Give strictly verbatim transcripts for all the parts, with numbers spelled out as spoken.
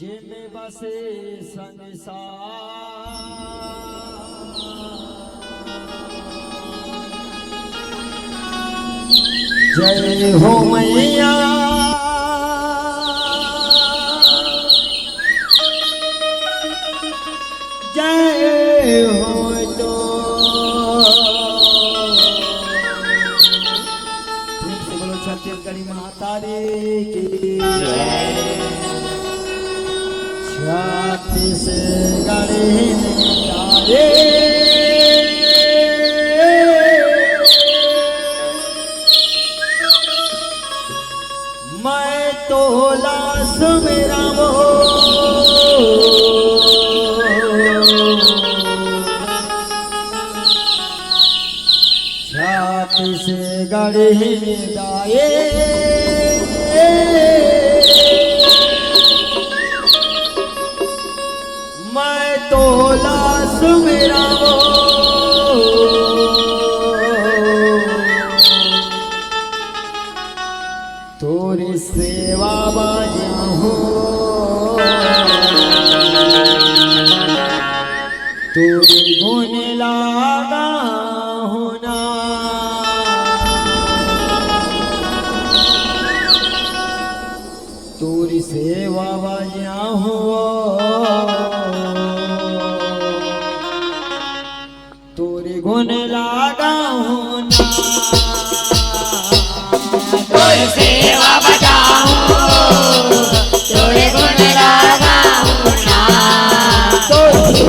जेमे बसे संसार। जय हो मैया, जय हो तो। फिर से बोलो छत्तीसगढ़ी माँ। तारी की जय। छत्तीसगढ़ी तारी। मैं तोला सुमिरावो। छत्तीसगढ़ी दाए। मैं तोला सुमिरावो। तोरी सेवा बाजा हो, तोरी गुण लागा हो ना। तोरी सेवा बाजा हो, तोरे गुण लागा हो ना। तोरे सेवा बजाऊं, तोरे गुण लागा हो ना। तोरे सेवा बजाऊं,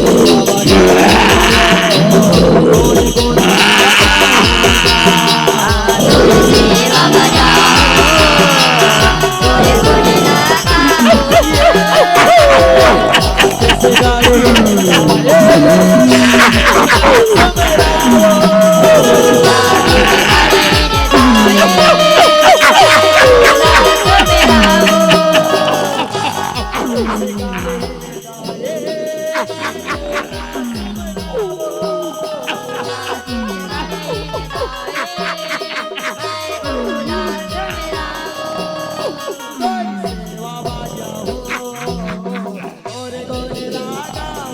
तोरे गुण लागा हो ना।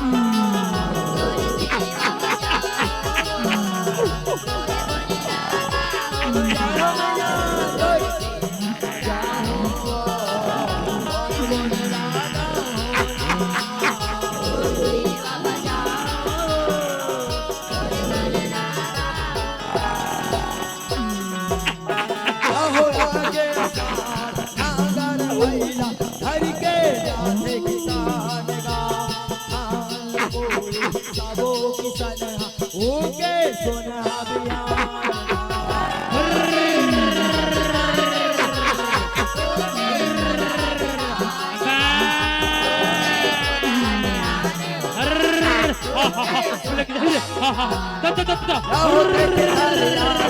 तोरे सेवा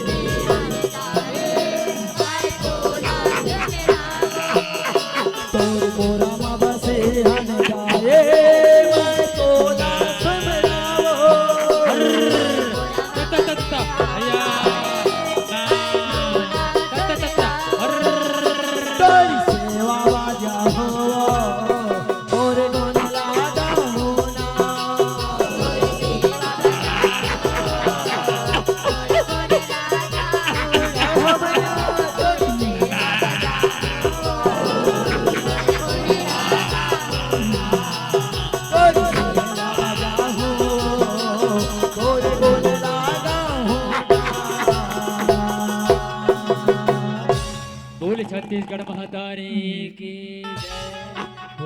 बजाऊं, तोरे गुण लागा हो ना। बोले छत्तीसगढ़ महतारी की जय। ओ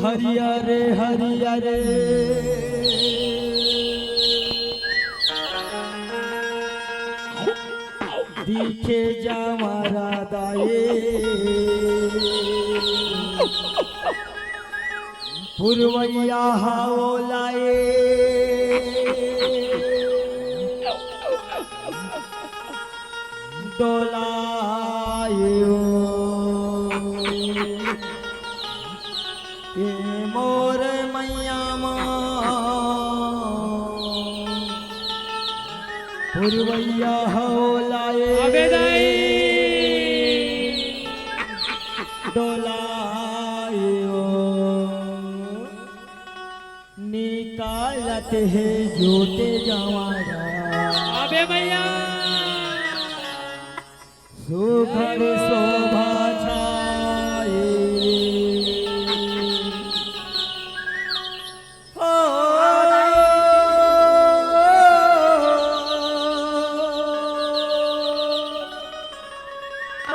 हरिया रे, हरिया रे, दिखे जावरा दाए। पुरवैया हवो लाए डोलायो, ए मोर मैया मा पुरवैया हवो लाए अबे दाई। डोलायो। निकालत हे जोते जवारा। अबे भैया। सुघर शोभा छाए। ओ,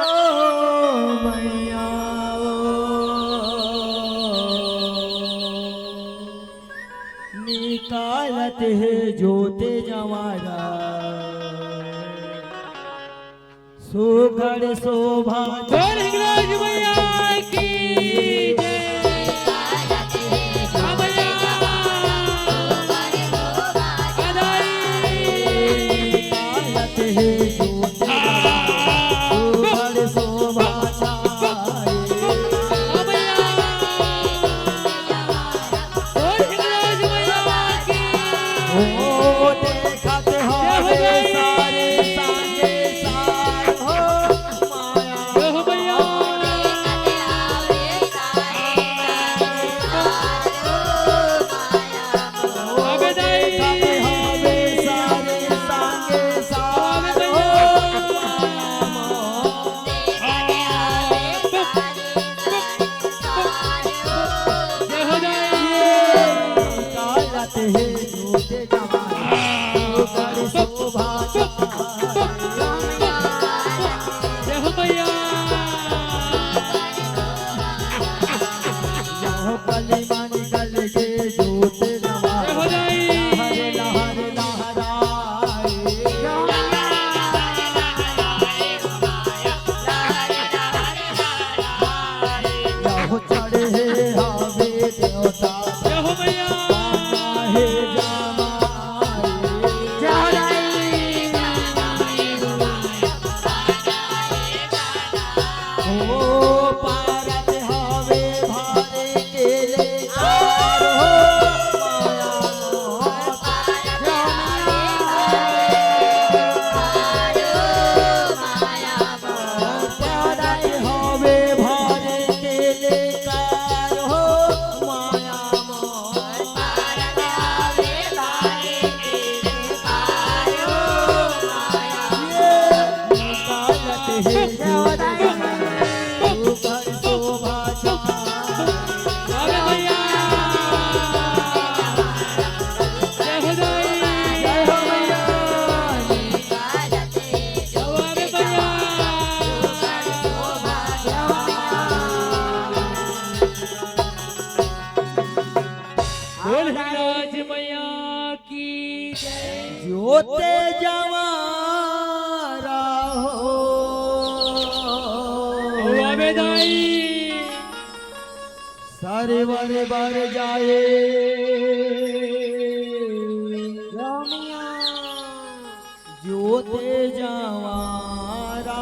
ओ मैया ओ, निकालत हे जोते जवारा। सुघर शोभा बोल हिंगराज भैया की जय। हाँ भैया। बधाई। सुघर शोभा छाए। हाँ भैया। बोल हिंगराज भैया की। ओ देखत हवे सारे संगे सार हो माया। जय हो भैया। अबे दाई। देखत हवे सारे संगे सार हो माया। जय हो जाए। निकालत हे जोते जवारा, ओकर शोभा छाए। जय हो भैया। जय हो कली मानी गल के जोते जवारा। जय हो जाए। लहर लहर लहराए। यहो चढ़े हवे देवता। जय हो भैया। हे जमाई। जय हो राई। ओ पारत हवे भारे के ले पार हो माया मोर। पारत हवे भारे के ले पार हो माया मोर। निकालत हे जोत जवारा, ओकर शोभा छाए। अरे भैया। जय हो दाई। जय हो भैया। अरे भैया। बोल हिंगराज मैया की जय। जोते जवारा हो। ओ अबे दाई। सारे बारे बार जाए। जोते जवारा।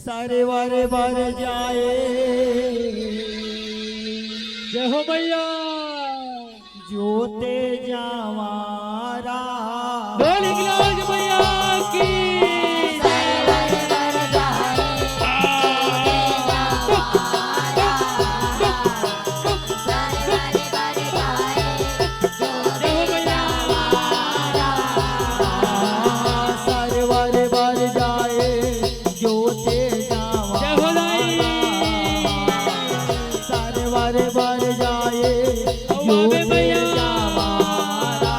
सारे बारे बार जाए। जय हो भैया। जोते जवारा। बोल हिंगराज भैया की। जय हो भैया। सारे बारे बार जाए जोते जय हो दाई। जवारा। सारे बारे बार जाए अरे जोते भैया। जवारा।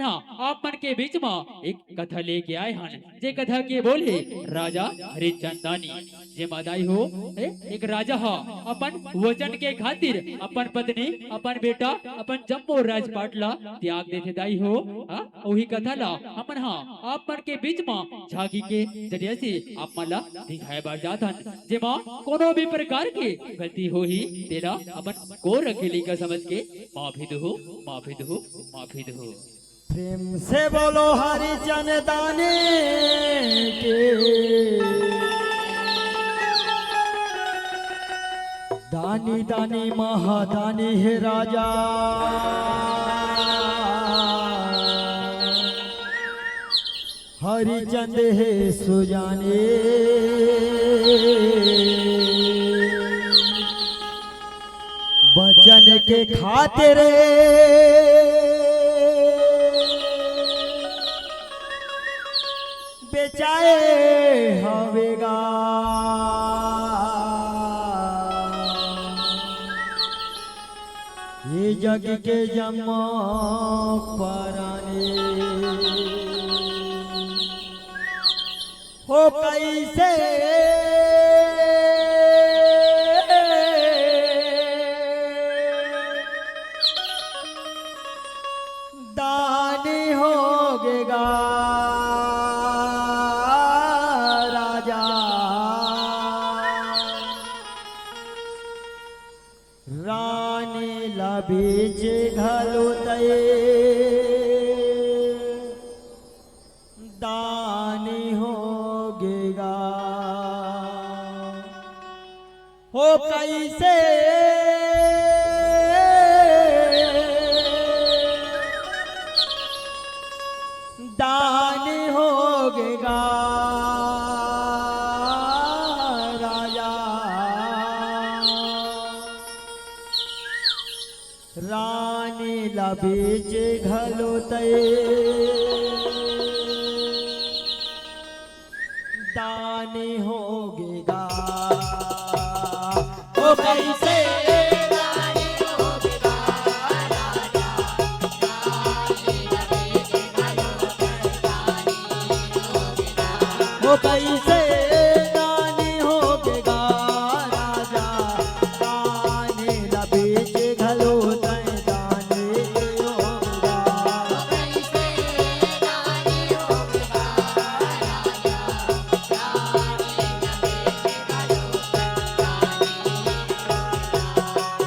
हाँ, आप मन के बीच म एक कथा लेके आए हन, जे कथा के बोल हे राजा हरिचंद दानी। जेमा दाई हो, ए, एक राजा ह अपन वचन के खातिर अपन पत्नी, अपन बेटा, अपन जम्मो राजपाट ला त्याग देथे दाई हो। हाँ, वही कथा ला हमन हा आप मन के बीच म झांकी के जरिया से आप मन ला दिखाए बर जात हन, जेमा कोनो भी प्रकार के गलती होही, तेला अपन कोर अकेली का समझ के माफी दहू, माफी दहू, माफी दहू। प्रेम से बोलो हरिचंद दानी की। दानी दानी महादानी हे राजा, हरिचंद हे सुजानी। बचन के खातिर बेचाए हवे गा ये जग के जम्मो परानी। हो कइसे दानी होगे गा राजा। रानी ला बेचे घलो तय दानी होगे गा। हो कइसे दानी होगे गा राजा। रानी ला बेचे घलो तय दानी होगे गा। ओ कइसे दानी होगे गा राजा। ओ कइसे दानी होगे गा राजा। रानी ला बेचे घलो तय दानी होगे गा।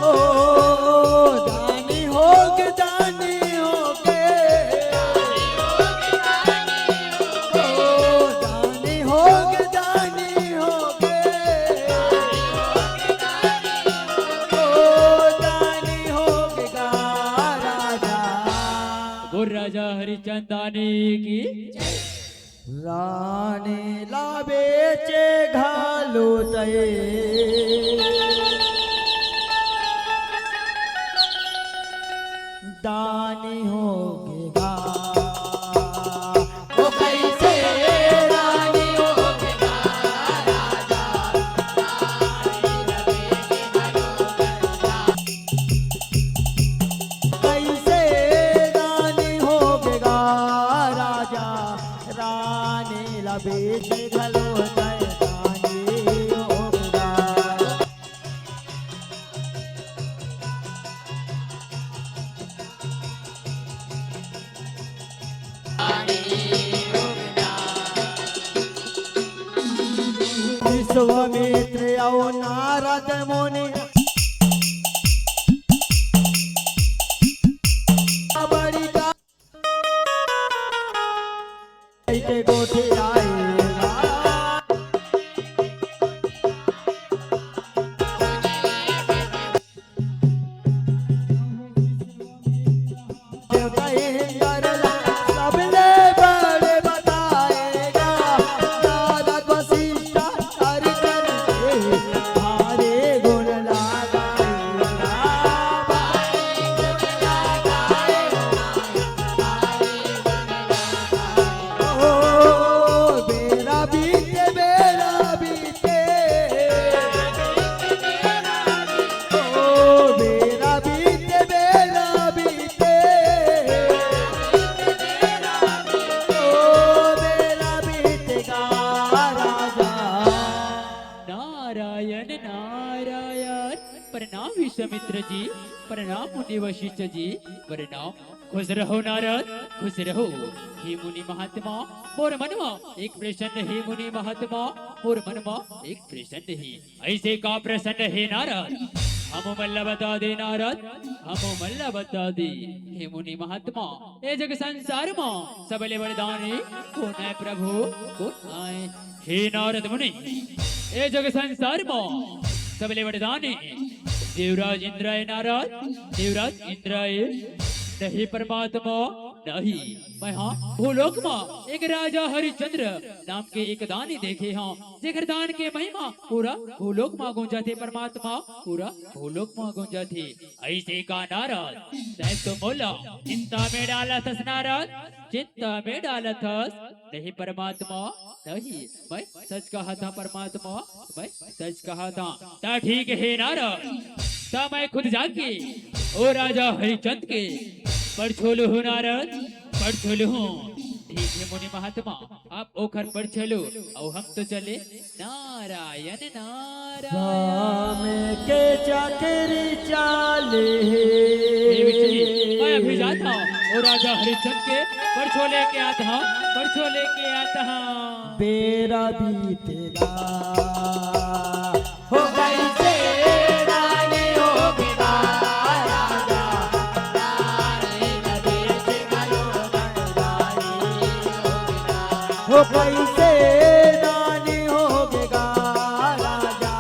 ओ दानी होगे, दानी होगे। ओ दानी होगे, दानी होगे। ओ दानी होगे गा राजा। बोल राजा हरिचंद दानी की। रानी ला बेचे घलो तय दानी होगे गा। ओ कइसे दानी होगे गा राजा। कइसे दानी होगे गा राजा। रानी ला बेचे घलो तय दानी होगे गा। विश्वामित्र अउ नारद मुनि बड़ी का के गोठियाए गा। देवता इंद्र ला सबले बड़े बताए गा। नारद वशिष्ठ हरि चरण के भारी गुण लगाए गा। ओ मित्र जी, प्रणाम मुनि वशिष्ठ जी, प्रणाम। खुश रहो नारद, खुश रहो। हे मुनि महात्मा, मोर मनमा एक प्रश्न हे मुनि महात्मा, मोर मनमा एक प्रश्न हे। अइसे का प्रश्न हे नारद? हमू मन ला बता दे नारद, हमू मन ला बता दे। हे मुनि महात्मा, ए जग संसार म सबले बड़े दानी कोन आय प्रभु, कोन आय? हे नारद मुनि, ए जग संसार म सबले बड़े दानी देवराज इंद्र आय नारद, देवराज इंद्र आय। नहीं परमात्मा, नहीं। मैं हा भूलोक म एक राजा हरिश्चंद्र नाम के एक दानी देखे हंव, जेकर दान के महिमा पूरा भूलोक म गूंजथे परमात्मा, पूरा भूलोक म गूंजथे। अइसे का नारद, तैं तो मोला चिंता में डालथस नारद, चिंता में डालथस। नहीं परमात्मा, नहीं, मैं सच कहत हंव परमात्मा, मैं सच कहत हंव। त ठीक हे नारद, त मैं खुद जाके ओ राजा हरिश्चंद्र के परछोलहूं नारद, परछोलहूं। ठीक हे मुनि महात्मा, आप ओखर परछोलव, अउ हम तो चले नारायण नारायण। राम के चक्र चाले हे। हे विष्णु जी, मैं अभी जात हंव, ओ राजा हरिश्चंद्र के परछोले के आत हंव, परछोले के आत हंव। बेरा बीतेगा, हो कइसे रानी हो बिना राजा, रानी न देखे घलो गंगाई हो बिना। हो कइसे रानी हो बिना राजा,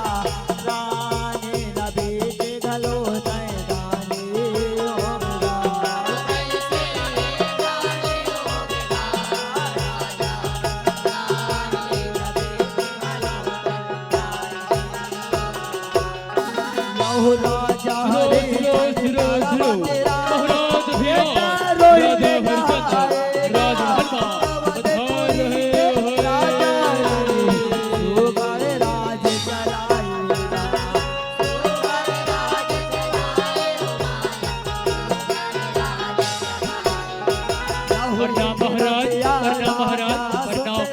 रानी न देखे घलो गंगाई हो बिना। प्रणाम महाराज, प्रणाम महाराज, प्रणाम।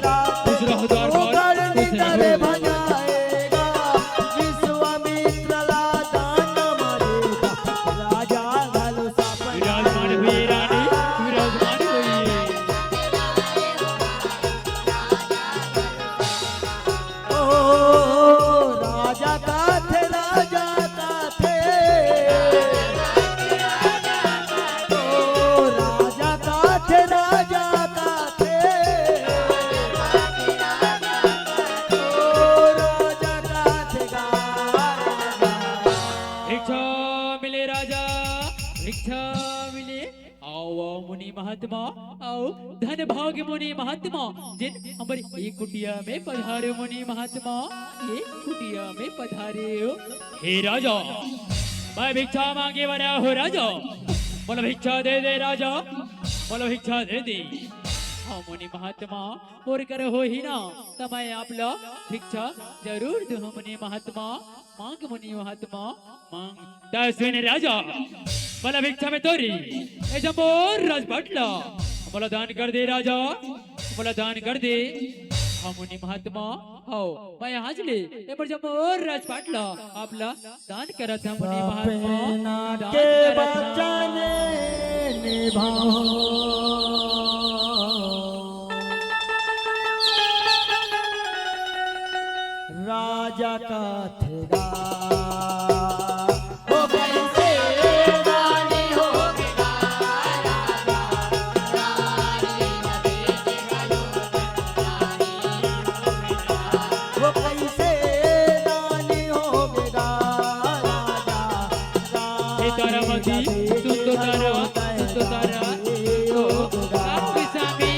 खुश रहो दरबार, खुश रहो। विश्वामित्र ला दान म देता, राजा घलो सपना विराजमान हुई रानी, विराजमान हुई। ओ राजा काथे, राजा काथे। ओ राजा काथे, राजा काथे। ओ राजा काथे गा। भिक्षा मिले राजा, भिक्षा मिले। आओ, आओ मुनि महात्मा, आओ धन भाग मुनि महात्मा, जेन हमर ए कुटिया में पधारे मुनि महात्मा, ए कुटिया में पधारे हो। हे राजा, मैं भिक्षा मांगे बर आय हों राजा, मोला भिक्षा दे दे राजा, मोला भिक्षा दे दे। हाँ मुनि महात्मा, मोर कर होही ना, त मैं आप ला भिक्षा जरूर दूँ मुनि महात्मा। मांग मुनि महात्मा, मांग। त सुन राजा, मोला भिक्षा में तोर ए जम्मो राजपाट ला मोला दान कर दे राजा, मोला दान कर दे। हाँ मुनि महात्मा, हव, मैं आज ले ए मोर जम्मो राजपाट ला आप ला दान करत हंव मुनि महात्मा, दान करत हंव। राजा काथे गा। हो कइसे रानी हो गे गा राजा, रानी न देखे घलो गंगाई हो गे गा। हो कइसे रानी हो गे गा राजा, रानी सीताराम जी, सुन तो तारा, सुन तो तारा, सुन तो। आओ गोसामी,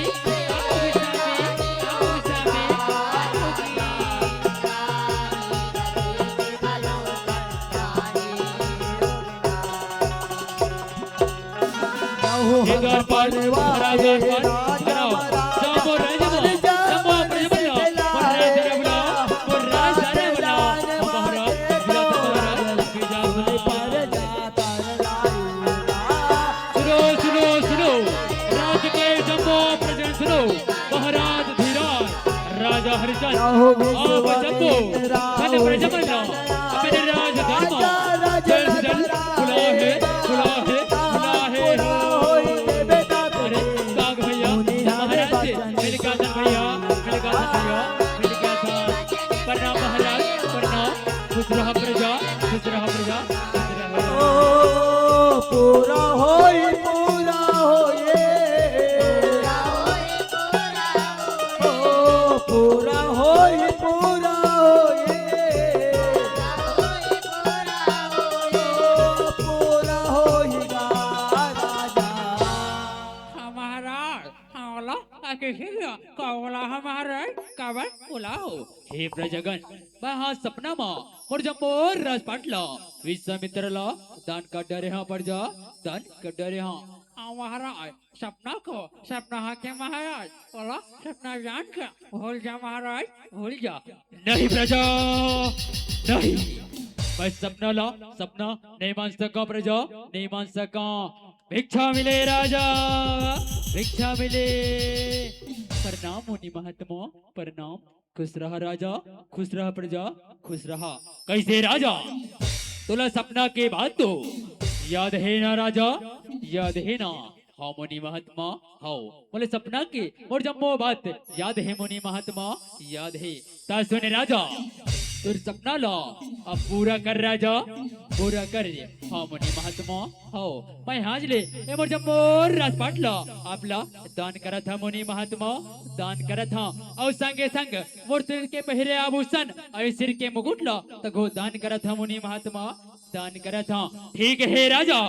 आओ गोसामी, आओ गोसामी, आओ गोसामी। हे द्वारपाल, राजद्वारपाल, बनाओ। जम्मो राजा मन, जम्मो प्रजा मन, मन राजा मन, मन राजा मन, हमारा विधाता महाराज, विधाता महाराज। सुनो, सुनो, सुनो, राज के जम्मो प्रजन सुनो, महाराज धीराज, राजा हरिचंद, आप जम्मो धन प्रजा मन, अपने राज धर्म, जय जय मिल गया था भैया, मिल गया था भैया, मिल गया था। प्रणाम महाराज, प्रणाम। खुश रहा प्रजा, खुश रहा प्रजा, खुश रहा। ओ पूरा होई, पूरा होए। ओ पूरा होई, पूरा होए। ओ पूरा होई गा राजा। हाँ महाराज, हाँ बोला, आगे से बोला, का बोला हमारे, काबर बोला हो? हे प्रजागण, मैं हा सपना मा मोर जम्मो राजपाट ला विश्वामित्र ला दान कर डरे हा प्रजा, दान कर डरे हा। हाँ महाराज, सपना को सपना हा के महाराज, बोला सपना जान के भूल जा महाराज, भूल जा। नहीं प्रजा, नहीं, मैं सपना ला सपना नहीं मान सका प्रजा, नहीं मान सका। भिक्षा मिले राजा, भिक्षा मिले। प्रणाम मुनि महात्मा, प्रणाम। खुश रहा राजा, खुश रहा प्रजा, खुश रहा। कैसे राजा, तोला सपना के बात तो याद है ना राजा, याद है ना? हाँ मुनि महात्मा, हाँ, मोला सपना के मोर जम्मो बात याद है मुनि महात्मा, याद है। ता सुन राजा, तोर सपना ला अब पूरा कर राजा, पूरा कर। हाँ मुनि महात्मा, हाँ, मैं आज ले ए मोर जम्मो राजपाट ला आप ला दान करत हा मुनि महात्मा, दान करत हा। अउ संगे संग मोर सिर के पहिरे आभूषण अउ सिर के मुकुट ला तघो दान करत हा मुनि महात्मा, दान करत हा। ठीक हे राजा,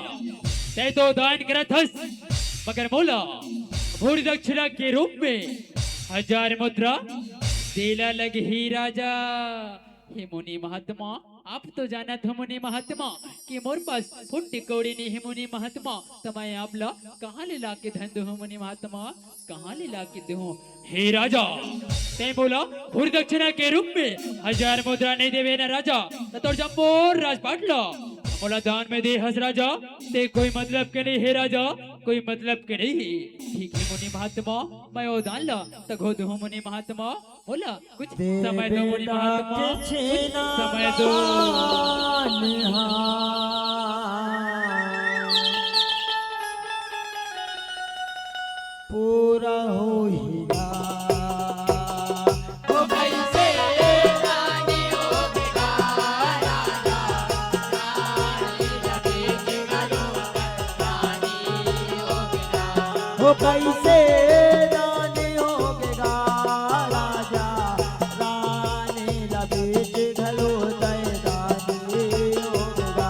तै तो दान करत हस, मगर मोला भूरि दक्षिणा के रूप में हजार मुद्रा देला लगही राजा। हे मुनि महात्मा, आप तो जानत हो मुनि महात्मा कि मोर पास फुट्टी कौड़ी नहीं हे मुनि महात्मा, त मैं आप ला कहाँ ले लाके धन दूँ मुनि महात्मा? कहाँ ले लाके दूँ? हे राजा, तै मोला भूरि दक्षिणा के रूप में हजार मुद्रा नहीं देवे ना राजा, त तोर जम्मो राजपाट ला मोला दान में दे हस राजा, तै कोई मतलब के नहीं हे राजा, कोई मतलब के नहीं हे। ठीक हे मुनि महात्मा, मैं ओ दान ला तघो दूँ मुनि महात्मा, मोला कुछ समय दो मुनि महात्मा, कुछ समय दो। पूरा होइगा। ओ कैसे रानी हो बेटा, राजा, रानी लगे के गलो, रानी हो बेटा। ओ कैसे रानी हो बेटा, राजा, रानी लगे के गलो, तै रानी हो बेटा।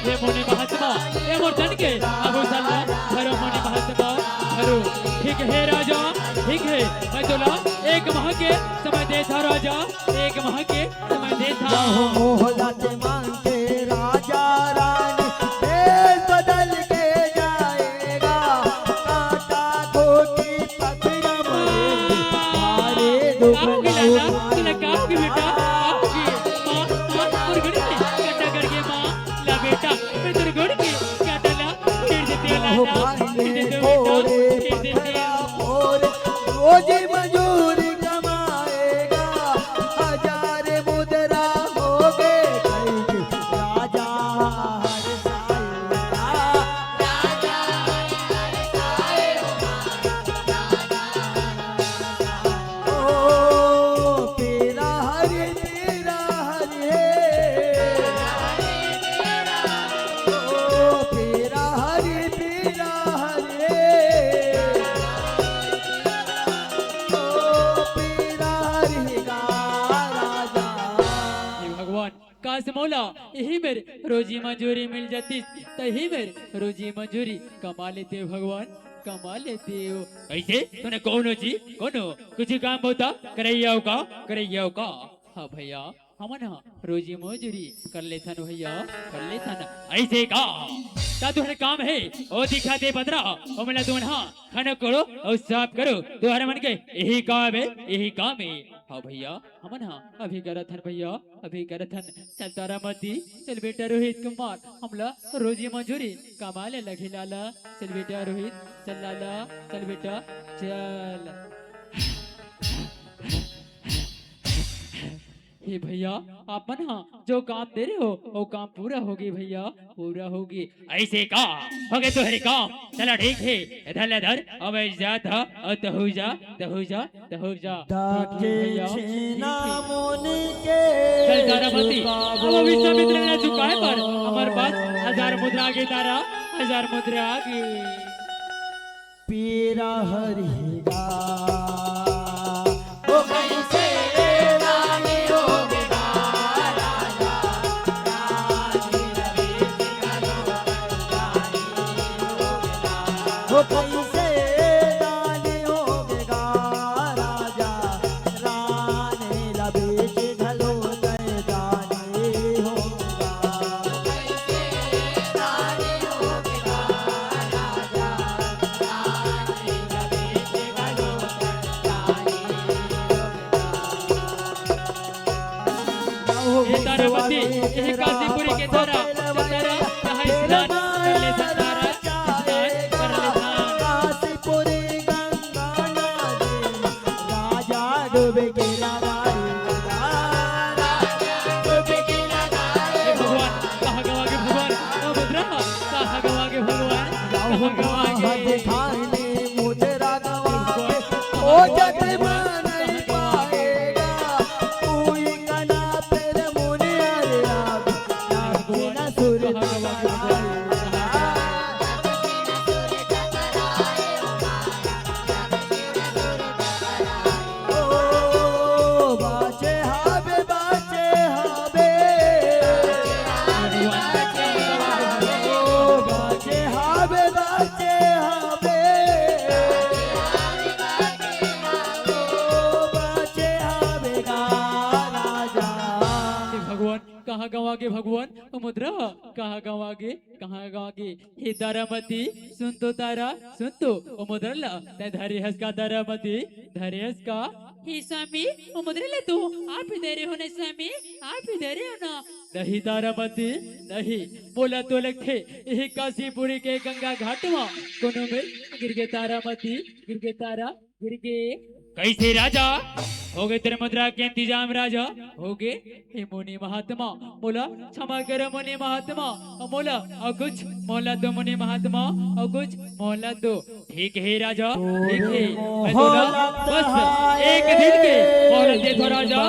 हे मुनि महात्मा, ए मोर तन के आभूषण ला धरो मुनि महात्मा, धरो। ठीक हे राजा, ठीक हे, मैं तोला एक माह के समय देत हँव राजा, एक माह के समय देत हँव। मोहलत मांग के राजा रानी, भेष बदल के जाएगा, कांटा घोटी पथरा मारे, मारे का हो गे लाला? तोला का हो गे बेटा? का हो गे? माँ, माँ, मोर गोड़ के कांटा गड़ गे माँ। ला बेटा, मैं तोर गोड़ के कांटा ला फेर देते हो लाला, फेर देते हो बेटा, फेर देते हो। रोजी मजूरी कमाएगा, हजार मुद्रा हो गे कई के राजा हरसाएगा। ओ पीरा हरि, पीरा हरि हे। ओ पीरा हरि, पीरा हरि हे। ओ पीरा हरि हे गा राजा। हे भगवान, काश मोला इही मेर रोजी मजूरी मिल जातिस, त इही मेर रोजी मजूरी कमा लेतेंव भगवान, कमा लेतेंव। अइसे तोने कोनो जी, कोनो कुछु काम बूता करइया हो का, करइया हो का? हाँ भइया, हमन ह रोजी मजूरी कर लेथन भइया, कर लेथन। अइसे का? त तुँहर काम हे, ओ दिखा दे बदरा, ओ मोला दोनहा खाना करो अउ साफ करो, तुँहर मन के इही काम हे, इही काम हे। हाँ भइया, हमन ह अभी करत हन भइया, अभी करत हन। चल तारामती, चल बेटा रोहित कुमार, हमला रोजी मजूरी कमाए ले लगही लाला। चल बेटा रोहित, चल लाला, चल बेटा, चल। हे भैया, आप मन हा जो काम दे रहे हो, वो काम पूरा होगी भैया, पूरा होगी। ऐसे का होगे तोहरे काम? चला ठीक है, इधर ले धर, अब जात हा, और तहु जा, तहु जा, तहु जा। ठीक है भैया, ठीक है। चल तारामती, अब विश्वामित्र ने झुकाए पर हमारे पास हजार मुद्रा आ गई तारा, हजार मुद्रा आ गई। पीरा हरिगा। ओ कैसे रानी हो गया राजा, रानी रवि सिंह लोकल रानी हो गया। ओ कैसे रानी हो गया राजा, रानी रवि सिंह लोकल रानी हो गया। हे तारामती, हे काशीपुरी के तारा, तारा, यहाँ स्नान कर ले, तारा, स्नान कर ले, तारा। काशीपुरी गंगा नदी, राजा डूब के लगाई, राजा डूब के लगाई। हे भगवान, कहाँ गवा गे भगवान? ओ मुद्रा, कहाँ गवा गे भगवान? कहाँ गवा गे? दिखाने मुद्रा गवा के, ओ जग में नहीं पाएगा, कोई कना तेरे मुनि अरे आप, नाच के ना सुर टकराए। ओ बाचे हावे, बाचे हावे। ओ बाचे हावे, बाचे हावे। ओ बाचे हावे गा राजा। हे भगवान, कहाँ गवा गे भगवान? ओ मुद्रा, कहाँ गवा गे? कहाँ गवा गे? हे तारामती, सुन तो तारा, सुन तो। ओ मुद्रा ला, तैं धरे हस का तारामती? धरे हस का? हे स्वामी, ओ मुद्रा ला तो आप ही धरे हो ना स्वामी, आप ही धरे हो ना। नहीं तारामती, नहीं। मोला तो लगथे, यही काशीपुरी के गंगा घाट मा कोनो मेर गिर गे तारामती, गिर गे तारा, गिर गे। कैसे राजा? हो गे तेरे मुद्रा के इंतजाम राजा? हो गे। हे मुनि महात्मा, मोला क्षमा कर मुनि महात्मा, मोला अउ कुछ मोला दो मुनि महात्मा, अउ कुछ मोला दो। ठीक है राजा, ठीक है, मैं तो ना बस एक दिन के मोहलत देता हूँ राजा,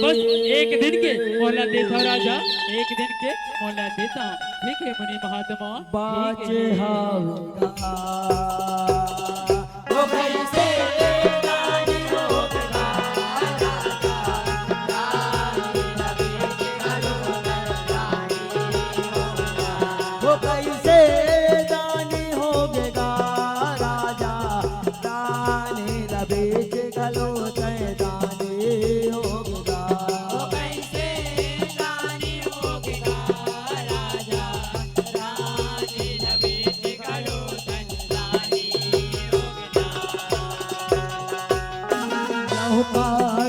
बस एक दिन के मोहलत देता हूँ राजा, एक दिन के मोहलत देता हूँ। ठीक है मुनि महात्मा, ठीक है। ओ कैसे दानी हो गे गा राजा, रानी ला बेच घलो तैं दानी हो गे गा। ओ कैसे दानी हो गे गा राजा, रानी ला बेच घलो तैं दानी हो गे गा।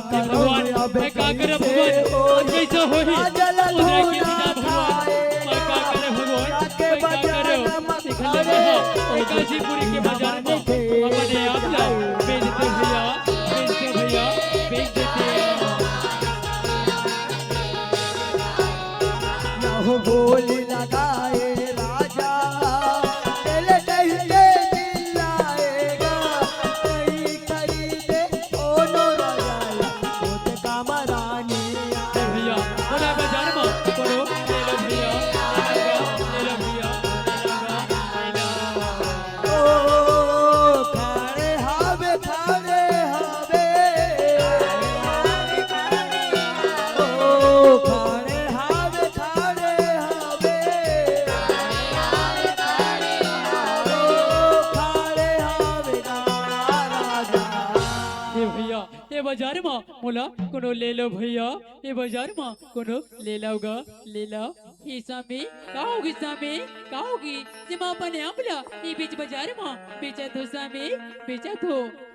हे भगवान, मैं का करब भगवान? अब कैसे होही? मुद्रा के बिना भगवान, मैं का करब भगवान? मैं का करब? देखले मैं हा, काशीपुरी के बाजार में अपने आप ला बेच दे भैया, बेच दे भैया, बेच देते हैं। यहो गोली लगाए राजा, तेल कहिके चिल्लाएगा, नहीं खरीदे कोनो राजा, खुद का मरानी। ए भैया, मोला बाजार मा कोनो ले लो भैया, ले लो भैया, ले लो। ओ, खड़े हावे, खड़े हावे। ओ, खड़े हावे, खड़े हावे। ओ, खड़े हावे गा राजा। ए भैया, ए बाजार मा मोला कोनो ले लो भैया, ए बाजार मा कोनो ले लो गा, ले लो। हे स्वामी, का होगे स्वामी, का होगे? जेमा अपन आम ला ए बीच बाजार मा बेचत हो स्वामी, बेचत हो।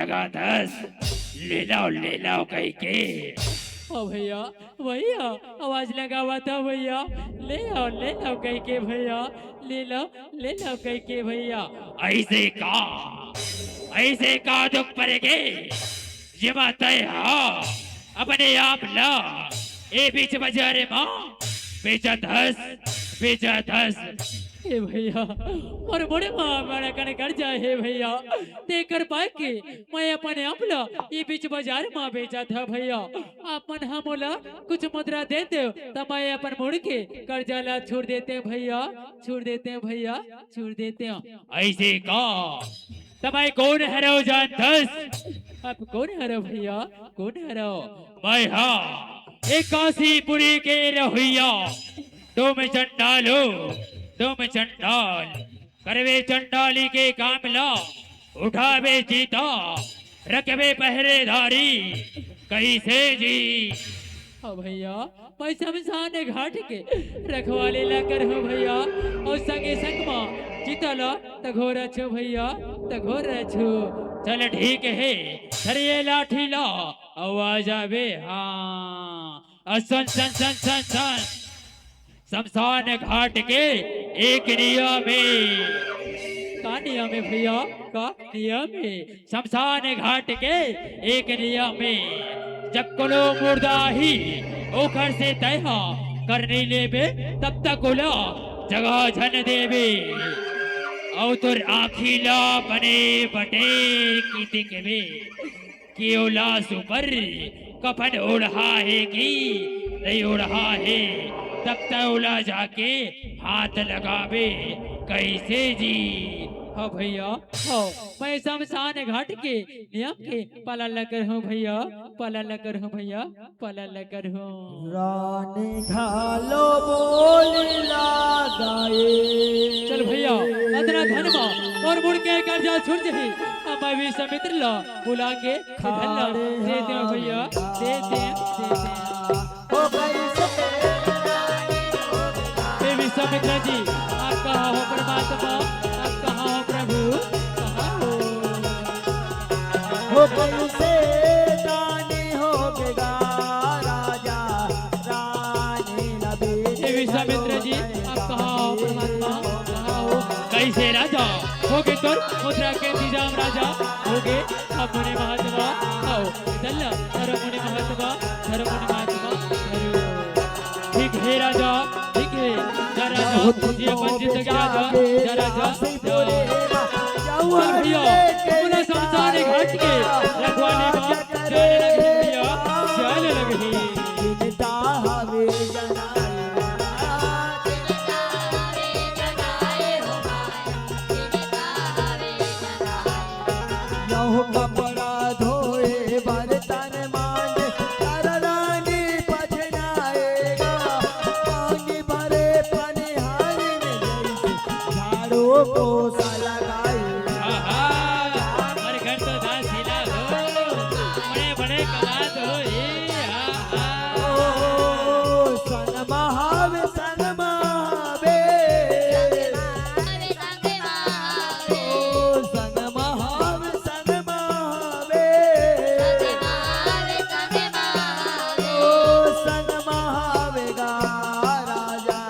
लगाथस, ले लव, ले लव कहिके। ओ भैया, भैया, आवाज लगावत हव भैया, ले लव, ले लव कहिके भैया, ले लव, ले लव कहिके भैया। अइसे का, अइसे का दुख परे गे, जेमा तैं हा अपने आप ला ए बीच बाजारे मा बेचत हस, बेचत हस। हे भैया, मोर मुड़ी मा बड़ा कन कर्जा हे भैया, तेकर पाय के मैं अपन आप ला ए बीच बाजार मा बेचत हव भैया। आप मन हा मोला कुछ मुद्रा दे देव, त मैं अपन मुड़ी के कर्जा ला छुड़ देतेंव भैया, छुड़ देतेंव भैया, छुड़ देतेंव। अइसे का? त मैं कोन हरव जानथस? आप कोन हरव भैया, कोन हरव? मैं हा एक काशीपुरी के रहइया, तुम चंडाल हो, तुम चंडाल। करबे चंडाली के काम ला, उठाबे चिता, रखबे पहरेदारी, कइसे जी? हाँ भैया, मैं शमशान घाट के रखवाली ला करहूँ भैया, अउ संगे संग मा चिता ला तघोरहूँ भैया, तघोरहूँ। चल ठीक हे, धर ये लाठी ला, अउ आ जाबे, हाँ। असन सन सन सन सन। शमशान घाट के एक नियम हे। का नियम हे भैया, का नियम हे? शमशान घाट के एक नियम हे, जब कोनो मुर्दा आही, ओखर से तैं ह कर नइ लेबे, तब तक ओला जगह झन देबे। अउ तोर आँखी ला बने बटेर के देखबे कि ओ लाश ऊपर कफन ओढ़ा हे कि नइ ओढ़ा हे, तब तक ओला जाके हाथ लगाबे। कइसे जी? हाँ भैया, हाँ, मैं शमशान घाट के नियम के पालन ल करहूँ भैया, पालन ल करहूँ भैया, पालन ल करहूँ। रानी घालो बोली लगाए। चल भैया, अतना धन मा मोर मुड़ के कर्जा छूट जही। अब मैं विश्वामित्र ला बुला के धन ला दे दे भैया, दे दे, दे दे। हो गई से हे विश्वामित्र जी, आप कहाँ हो परमात्मा, आप कहाँ हो प्रभु, कहाँ हो? हो गई से दानी हो गया राजा, रानी नबी हे विश्वामित्र जी, आप कहाँ हो परमात्मा, कहाँ हो? कइसे राजा, होगे तोर मुद्रा के इंतजाम राजा, होगे। अब मुनि महात्मा, आओ, दल्ला, धर्म मुनि महात्मा, धर्म मुनि महात्मा, धर्म। ठीक हे राजा, ठीक हे। जा राजा, ये अपन जिंदगी राजा, जा राजा, जा। चल भैया, अपना शमशान घाट के रखवाली मा जाने लगे भैया, जाने लगे। यहू कपड़ा धोए बर्तन मांजे, रानी पछनाएगा। पानी भरे पनिहारी में जैसे झाड़ू पोछा लगाएगा। आहा, हमारे घर तो दास हिला हो, बड़े बड़े कमात हो, ए, आहा। ओ, सन महावे, सन महावे। ओ, सन महावे, सन महावे। ओ, सन महावे गा राजा।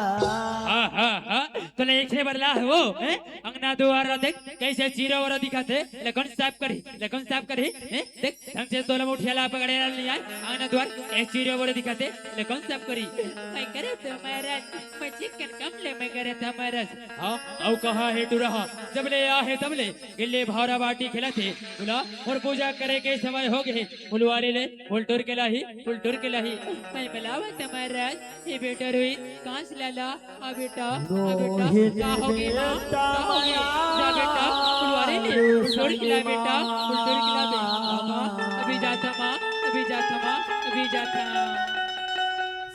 हाँ, हाँ, हाँ। तोला एक से बदला हे वो, हैं? अंगना दुवारा देख, कइसे चीरा वारा दिखत हे। ले कोन साफ करही, ले कोन साफ करही, हैं? देख, ढंग से तोला मुठिया ला पकड़े ला नइ आय। अंगना दुवार, ए चीरा वारा दिखत हे, ले कोन साफ करही। मैं करे तो महाराज, मैं चिकन कम ले, मैं करे तो महाराज। हाँ, अउ कहाँ हे टुरा हा? जब ले आ हे तब ले गिल्ली भावरा बाटी खेलत हे। बुला, मोर पूजा करे के समय हो गे हे। फुलवारी ले फूल टूर के लाही, फूल टूर के लाही। मैं बुलावत महाराज, ये बेटा रोहित, कांस लाला, आ बेटा, आ बेटा, का हो गे माँ? का हो गे? जा बेटा, फुलवारी ले फूल टूर के ला बेटा, फूल टूर के ला बे। हाँ माँ, अभी जात हँव माँ, अभी जात हँव माँ, अभी जात हँव।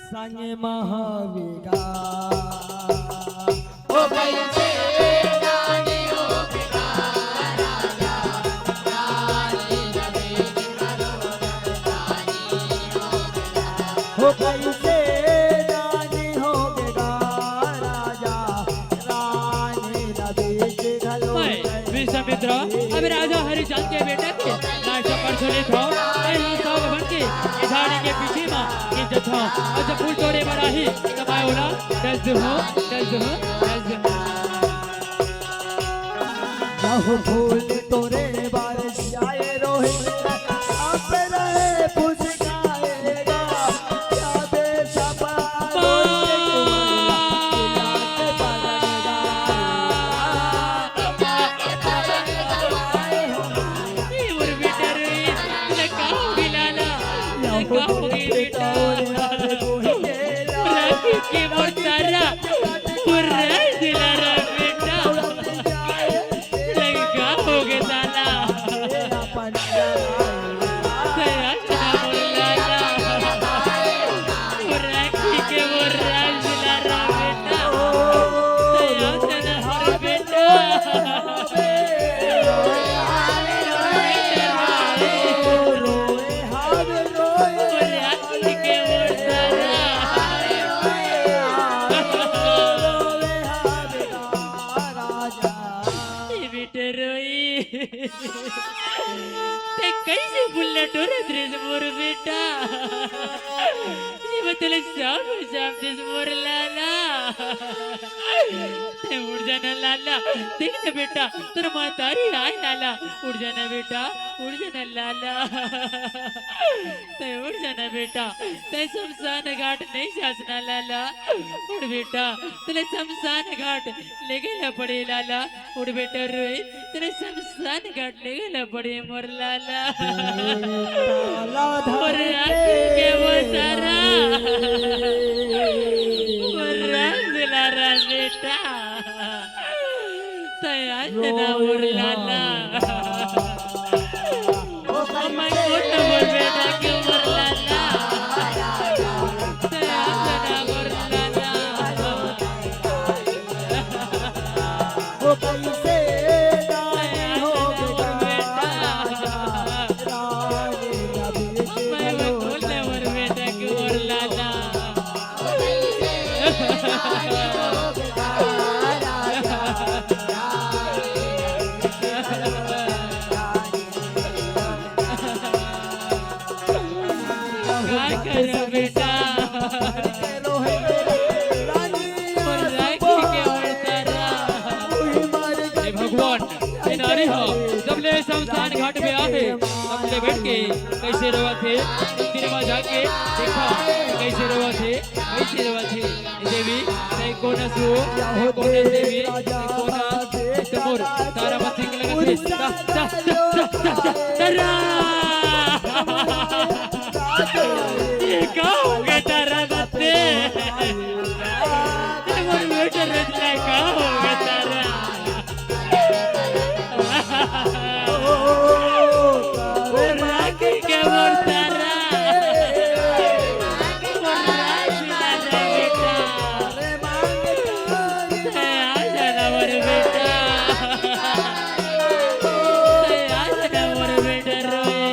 संग महावेगा। ओ भाई से रानी हो बेगा राजा, रानी रमेश करो रानी हो बेगा। हो भाई से रानी हो बेगा राजा, रानी रमेश घलो हाय, विश्वामित्र, अब राजा हरिचंद के बेटा के लाश प्रज्वलित हो, मैं ह सब बन के ए झाड़ी के पीछे मा गिर जथव। अउ जब फूल टोरे बर आही, त मैं ओला डस दूहूँ, डस दूहूँ, डस दूहूँ। यह फूल टोरे बर आए रोहित, आप रहे फुसकाएगा। क्या बेसब्र रोहित को मिला के पड़ेगा। ए, मोर बेटा रे, तोला का हो गे लाला? तोला का हो गे बेटा? राखी के मोर तारा, मोर राज दुलारा बेटा। तोला का हो गे लाला? दया से ना मोर लाला। मोर राखी के मोर राज दुलारा बेटा। दया से ना मोर बेटा। अभी सब दिस मोर लाला। तैं उठ जाना लाला, देख ना बेटा, तोर महतारी आय लाला। उठ जाना बेटा, उठ जाना लाला। तैं उठ जाना बेटा, तैं शमशान घाट नहीं जास ना लाला। उठ बेटा, तोला शमशान घाट लेगे ला पड़े लाला। उठ बेटा रोहित, तोला शमशान घाट लेगे ला पड़े मोर लाला। मोर आँखी के मोर तारा। मोर राज दुलारा बेटा। तैं आ जाना मोर लाला। मैं कोन मोर बेटा के मोर लाला। तैं आ जाना मोर लाला। वो कैसे दाई हो बेटा, रानी रवि के मैं बोल रहा हूँ, मोर बेटा के मोर लाला। का करो बेटा? मोर राखी के मोर तारा। हे भगवान, ये नारी ह जब ले शमशान घाट में आथे, तब ले बैठ के कैसे रोवत हे, मंदिर में जाके देखा कैसे रोवत हे, कैसे रोवत हे। देवी, तैं कोन हस? तैं कोन हस देवी? तैं कोन हस? तैं मोर तारा मत सिंह लगत हे। ता, ता, ता, ता, ता, तारा। ये का होगे तारा मत? ये मोर बेटा रचना का होगे तारा? मोर राखी के मोर तारा। मोर राखी तारा बेटा। तैं आ जाना मोर बेटा। तैं आ जाना मोर बेटा रोए।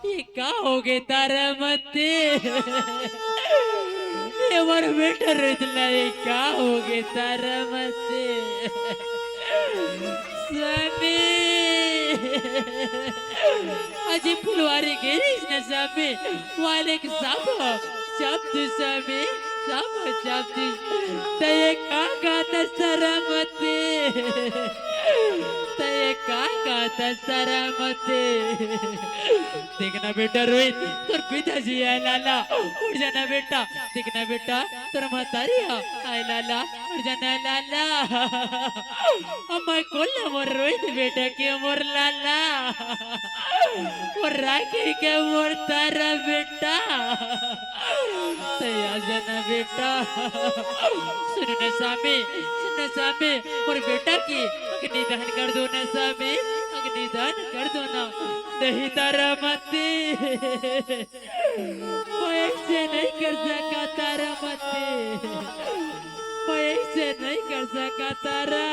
ये का होगे तारा मत? ये मोर बेटा रोहित ला, ये का होगे तारा मत? स्वामी, अजी फुलवारी गे रहिस ना स्वामी, वाले के सब, सब तू स्वामी, सब, सब तू। तैं ये का गात हस तारा मत? तैं ये का गात हस तारा मत? देख ना बेटा रोहित, तोर पिताजी आय लाला, उठ जाना बेटा। देख ना बेटा, तोर महतारी ह आय लाला, उठ जाना लाला। अब मैं कोन ला मोर रोहित बेटा के मोर लाला, मोर राखी के मोर तारा बेटा। तैं आ जाना बेटा। सुन ना स्वामी, सुन ना स्वामी, मोर बेटा के अग्निदान कर दो ना स्वामी, अग्निदान कर दो ना। नहीं तारा मत, मैं ऐसे नहीं कर सका तारा मत, मैं ऐसे नहीं कर सका तारा।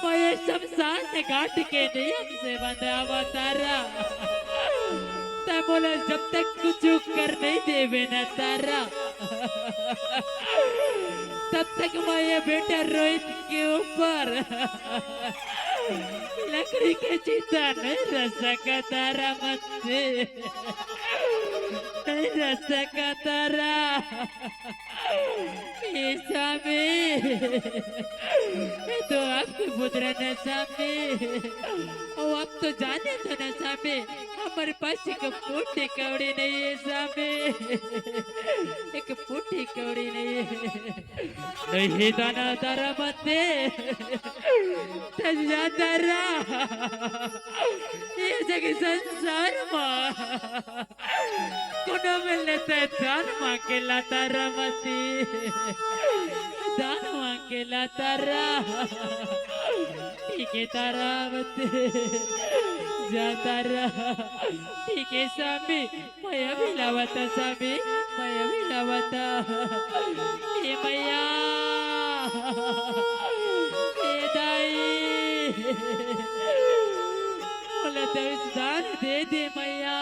मैं ये शमशान घाट के नियम से बंधा हुआ तारा। तैं मोला जब तक कुछ कर नहीं देबे ना तारा, तब तक मैं ये बेटा रोहित के ऊपर लकड़ी के चिता नहीं रह सका तारा मत, नहीं रह सका तारा। ए स्वामी, ये तो आपके पुत्र ने स्वामी। ओ, आप तो जाने तो ना स्वामी, हमारे पास एक फूटी कौड़ी नहीं है स्वामी, एक फूटी कौड़ी नहीं है। नहीं दाना तारा मत, तैं जा तारा। ये जग संसार मा कोनो मिलने ते दान मांगे ला तारा मत, दान मांगे ला तारा। ठीक है तारा मत, जा तारा। ठीक है स्वामी, मैं अभी लावता स्वामी, मैं अभी लावता। ए मैया, ए दाई, मोला तो दान दे दे मैया।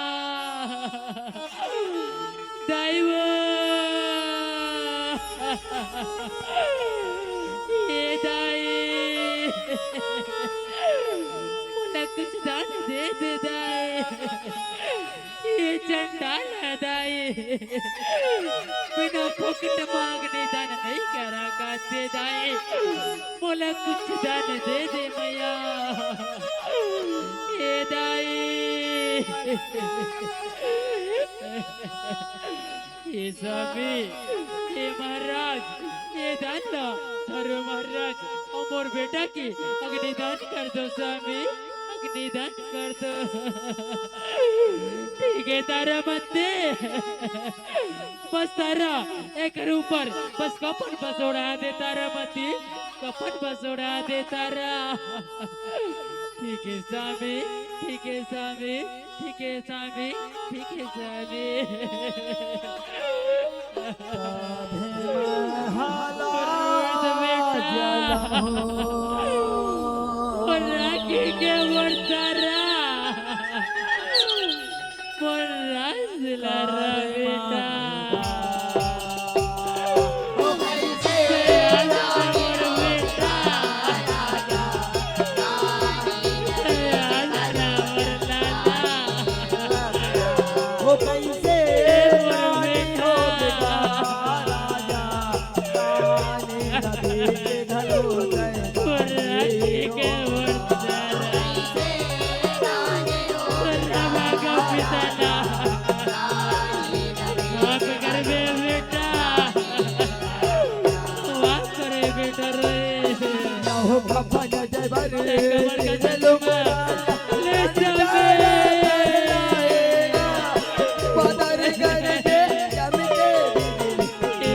दाई वो, ए दाई, मोला कुछ दान दे दे दाई। ये चंडाल ह दाई, बिना फोकट म अग्नि दान नइ करा काथे दाई, मोला कुछ दान दे दे मया। ए दाई, ए स्वामी, ए महाराज, ए दान ला धरो महाराज, अउ मोर बेटा के अग्निदान कर दो स्वामी, अग्निदान कर दो। ठीक हे तारामती, बस तारा एकर ऊपर बस कफन बस ओढ़ा दे तारामती, कफन बस ओढ़ा दे तारा। ठीक हे स्वामी, ठीक हे स्वामी, ठीक हे स्वामी, ठीक हे स्वामी। रोज बेटा। और राखी के बरतारा। मोर राज दुलारा बेटा। दयाल मोर बेटा। दयाल मोर लाला। वो कैसे ए मोर बेटा। राजा, रानी नदी के घलो गए। मोर राखी के बरतारा। मोर राखी के बरतारा। माफ कर बे बेटा, माफ कर बेटा रे। ना हो खफन जय बरे, कमर का चलो चश्मा। ले चल बे। पदर करके जम के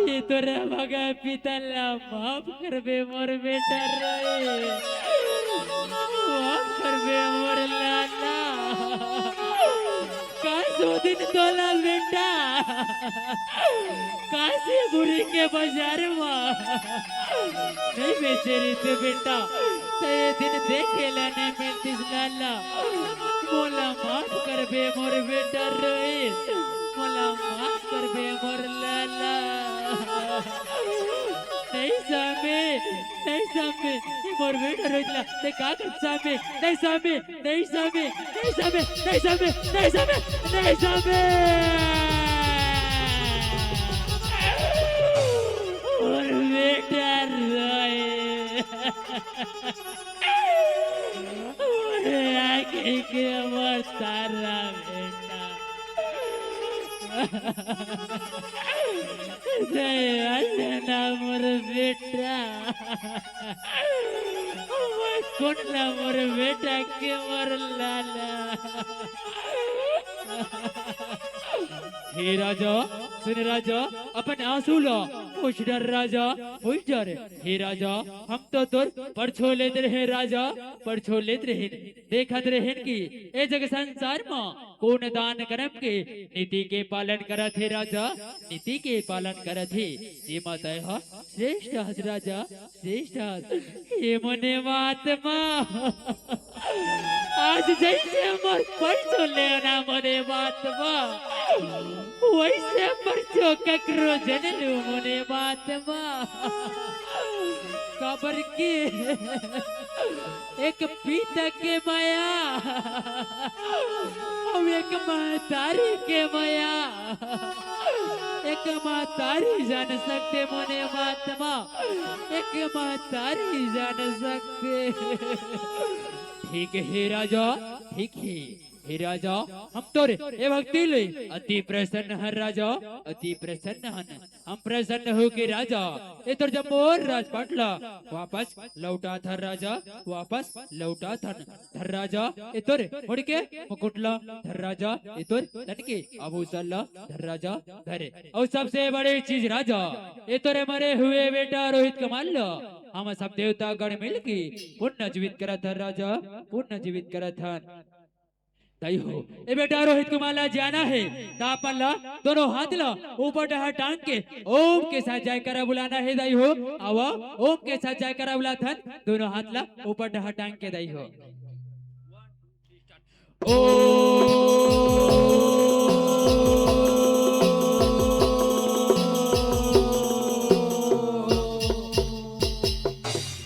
ये तो रे मगा पिता ला माफ कर बे मोर बेटा रे, माफ कर बे मोर लाला। कास ओ दिन तोला बेटा, काशी गुरी के बाजार मा नहीं बेचे रहिते बेटा, त ये दिन देखे ला नहीं मिलतिस लाला। मोला माफ कर बे मोर बेटा रोहित, मोला माफ कर बे मोर लाला। नहीं सामे, नहीं सामे, मोर बेटा रोहित ला, ते का कर सामे, नहीं सामे, नहीं सामे, नहीं सामे, नहीं सामे, नहीं सामे, नहीं सामे। मोर बेटा रोहित। मोर आँखी के मोर तारा बेटा। दया से ना मोर बेटा। मोर कोन ला मोर बेटा के मोर लाला। हे राजा, सुन राजा, अपन आंसू ला पोंछ डार राजा, पोंछ डार। हे राजा, हम तो तोर परछो लेत रहे राजा, परछो लेत रहे। देखत रहेन कि ए जग संसार म कोन दान करम के नीति के पालन करत हे राजा, नीति के पालन करत हे। जेमा तय ह श्रेष्ठ हस राजा, श्रेष्ठ हस। हे मोने महात्मा, आज जइसे मोर परछो लेना मोने महात्मा, वइसे परछो ककरो झन लू मोने महात्मा। काबर के एक पिता के मया, अउ एक महतारी के मया। एक महतारी जान सकथे मोने महात्मा, एक महतारी जान सकथे। ठीक हे राजा, ठीक हे। हे राजा, हम तोर ए भक्ति ले अति प्रसन्न हन राजा, अति प्रसन्न हन। हम प्रसन्न हो के राजा, ए तोर जम्मो राजपाट ला वापस लौटाथन राजा, वापस लौटाथन। धर राजा, ए तोर मुड़ के मुकुट ला, धर राजा, ए तोर तन के आभूषण ला, धर राजा, धरे। अउ सबसे बड़े चीज राजा, ए तोरे मरे हुए बेटा रोहित कुमार ला हम सब देवता गण मिल के पुनर्जीवित करत हन राजा, पुनर्जीवित करत हन। दाई हो, ए बेटा रोहित कुमार ला जाना हे, त अपन ला दोनों हाथ ला ऊपर डहर टांग के ओम के साथ जयकारा बुलाना हे दाई हो। आवा, ओम के साथ जयकारा बुलाथन, दोनों हाथ ला ऊपर डहर टांग के दाई हो। ओ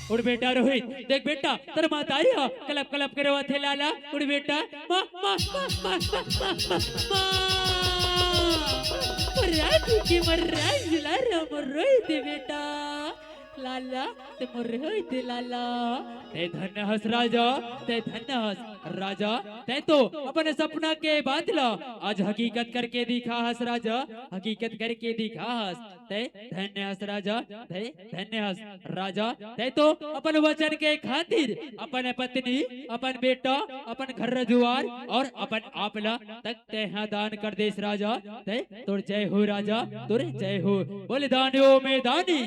उड़ बेटा रोहित, देख बेटा, तोर महतारी ह कलप कलप के रोवत हे लाला। उड़ बेटा, माँ, माँ, माँ, माँ, माँ, माँ, माँ। मर्रा की मर्रा जिला रे मोर रोहित बेटा। लाला, ते मोर रोहित लाला। ते धन्य हस राजा, ते धन्य हस राजा। ते तो अपन सपना के बात ला आज हकीकत करके दिखा हस राजा, हकीकत करके दिखा हस। ते धन्य हस राजा, ते धन्य हस राजा। ते तो अपन वचन के खातिर अपन पत्नी, अपन बेटा, अपन घर जुआर और अपन आप ला तक ते हा दान कर देस राजा। ते तोर जय हो राजा, तोर जय हो। बोल दानियों में दानी,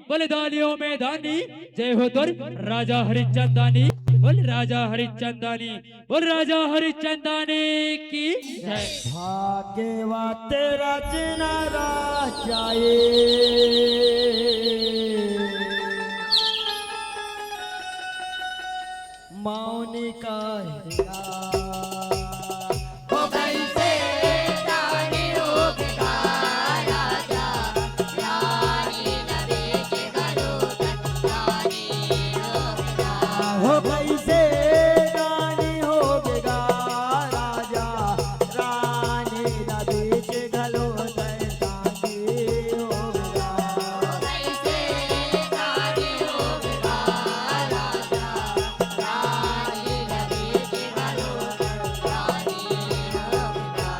बोल दानियों में दानी, जय हो तोर राजा हरिचंद दानी। बोल राजा हरिचंद दानी, बोल राजा हरिचंद दानी की जय। भाग्यवत रचना राजा ये मौनी कहेगा। हो कैसे दानी होगा राजा, रानी नबी के घरों तक दानी होगा। हो कैसे दानी होगा राजा, रानी नबी के घरों तक दानी होगा। हो कैसे दानी होगा राजा, रानी नबी के घरों तक दानी होगा।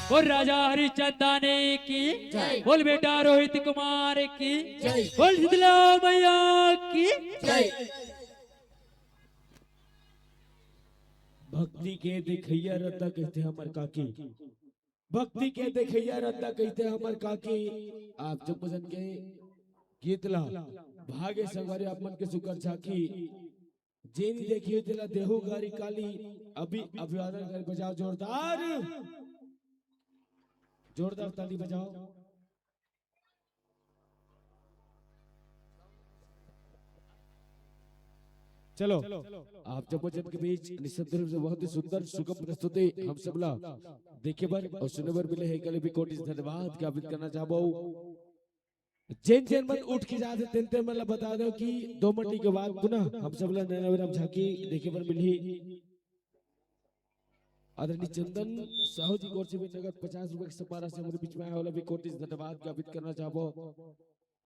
बोल राजा हरिचंद दानी की जय। बोल बेटा रोहित कुमार की जय। बोल शीतला मैया की जय। भक्ति के देखैया रद्दा कहिथे हमर काकी, भक्ति के देखैया रद्दा कहिथे हमर काकी। आप जम्मो झन के गीत ला भागे संगवारी आप मन के सुकर झांकी। जेन देखियो तेला देहू गारी काली। अभी अभिवादन कर बजाओ जोरदार, जोरदार ताली बजाओ। चलो, आप जम्मो झन के बीच निसंदेह रूप से बहुत ही सुंदर सुगम प्रस्तुति हम सब ला देखे बर और सुने बर मिले हे, एकले भी कोटि से धन्यवाद ज्ञापित करना चाहबो। जेन जेन मन उठ के जात हे, तेन तेन मन ला बता दो कि दो मंडी के बाद पुनः हम सब ला नैना विराम झांकी देखे बर मिलही। आदरणीय चंदन साहू जी की ओर से भी नगद पचास रुपए के सम्मान राशि हमरे बीच में आए वाला भी कोटि से धन्यवाद ज्ञापित करना चाहबो।